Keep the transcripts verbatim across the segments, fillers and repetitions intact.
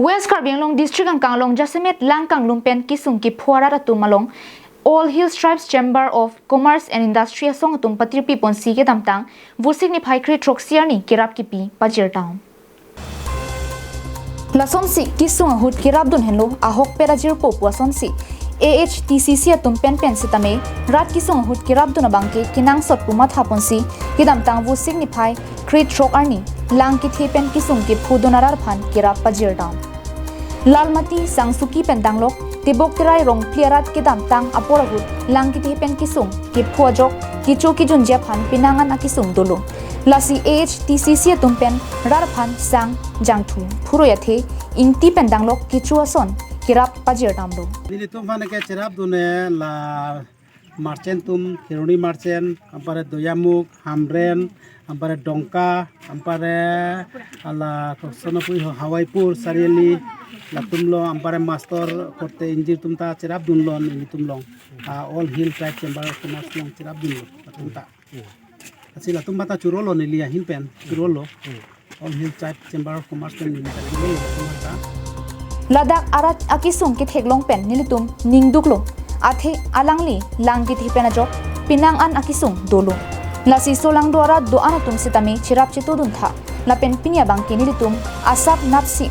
West Karbi Anglong District angkang along jasemet lang kanglum pen kisung kepho arat atum along All Hills Tribes Chamber of Commerce and Industry asong atum patirpi ponsi kedamtang Vosik niphai kre-throksi arni kerap kipi pajir dam. Lasonsi kisung ahut kerapdun henlo, ahokpet ajirpo pu asonsi A H T C C atum penpen sitame rat kisung ahut kerapdun abangke kenangsot pu matha ponsi kedamtang Vosik niphai kre-throk arni lang kethe pen kisung kephodun arat aphan kerap pajir dam. Lalmati, Sangsuki pen danglok, Tebok Terai Rongphli arat kedamtang apor ahut lang kethe pen kisung kepho ajok kecho kejunji aphan penang an akisung dolo. Lasi A H T C C atum pen rat aphan sang, jangthu, phurui athe, Ingti pen danglok kecho ason kerap pajir damlo. Nelitum aphan ke cherapdun la merchant atum, Kheroni merchant, anpare Doyamukh, Hamren, anpare Dongka, anpare hala Kosonapui ho Hawaipur, Sariali, latum lo, anpare master korte ingjir atum ta cherapdunlo nelitum along. Ah, All Hill Tribe Chamber of Commerce along cherapdunlo latum ta. Lasi latum bata churolo neli ahin pen, churolo. All Hill Tribe Chamber of Commerce pen neli ta churolo latum ta. Ladak arat akisung ketheklong pen nelitum ningduklo. Athe alangli lang kethe pen ajok penang an akisung dolo. Lasi solangdo arat do-an atum sitame cherap chetodun tha. Lapen pini abangke nelitum asap napsi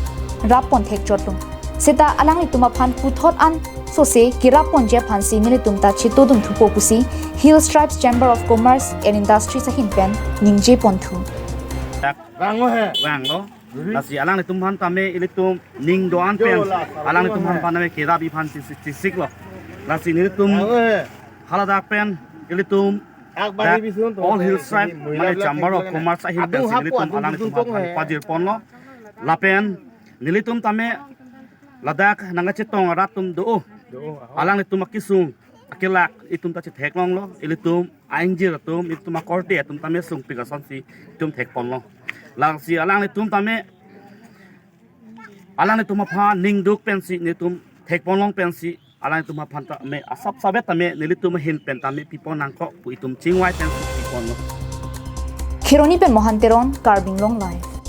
rappon thekchotlo. Seta alanglitum aphan puthot an sose kerapponji aphansi nelitum ta chetodun thupo pusi Hills Tribes Chamber of Commerce and Industries ahin pen ningje ponthu. Vanglo he. Vanglo. Lasi alanglitum aphan tame ilitum ning do-an pen alanglitum aphan tame kerap iphan chesik, chesiklo. Lasi nelitum haladak pen ilitum dak All Hills Tribe mane Chamber of Commerce ahin pen si nelitum alanglitum aphan pajir ponlo. Lapen nelitum tame ladak nangkachetong arat atum do. Alanglitum akisung akelak itum ta chetheklonglo, ilitum a-ingjir atum, itum akorte atum tame sungpik asonsi itum thekponlo. Lasi alanglitum tame alanglitum aphan ningduk pensi nelitum thekponlong pensi alanglitum aphan tame asap sabet tame nelitum ahin pen tame pipon nangkok pu itum chingvai pensi piponlo. Kheroni pen Mohan Teron, Karbi Anglong Live.